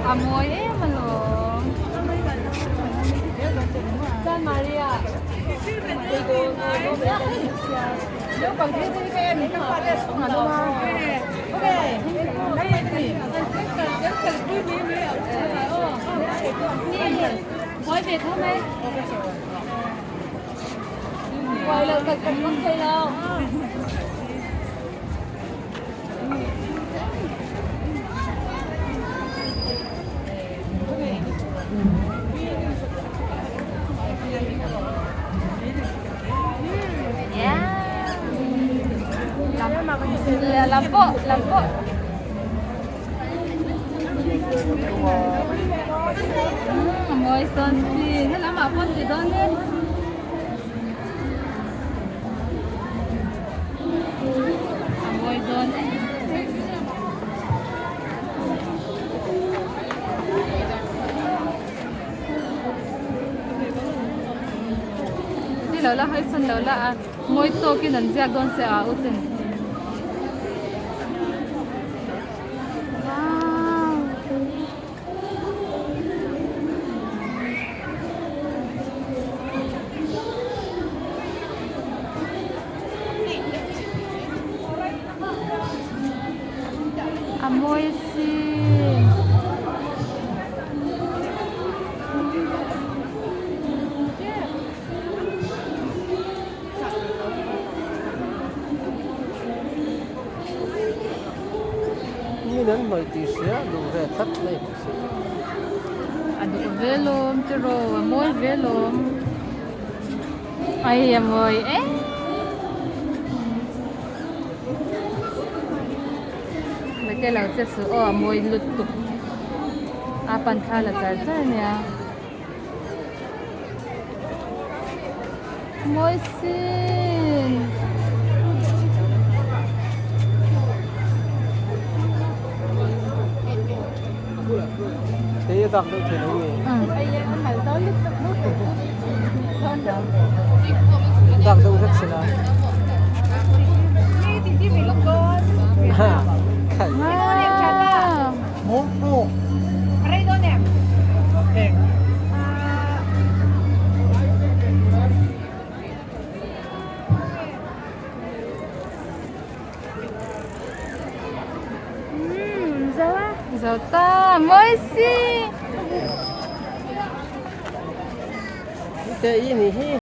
A mawi em alawm. Lampo, lampo. Mawi sawn si, helamah pawn ti dawn e. A mawi dawn e. Ni lo la hawi sawn lo la a mawi tawkin an ziak dawn che a u ten. Wow. A mawi si. Min an hnawih tih hria duh ve tlat mai bawk si. A duh ve lawm tiraw a mawi ve lawm. Ai a mawi em. Mate lo che suh aw a mawi lutuk a pan thla la char char nia. Mawi sin. Hei a dak deuh thei lo nge. Dak deuh vek sila. Ha. Khai. Zo ta mawi si. Te i ni hi.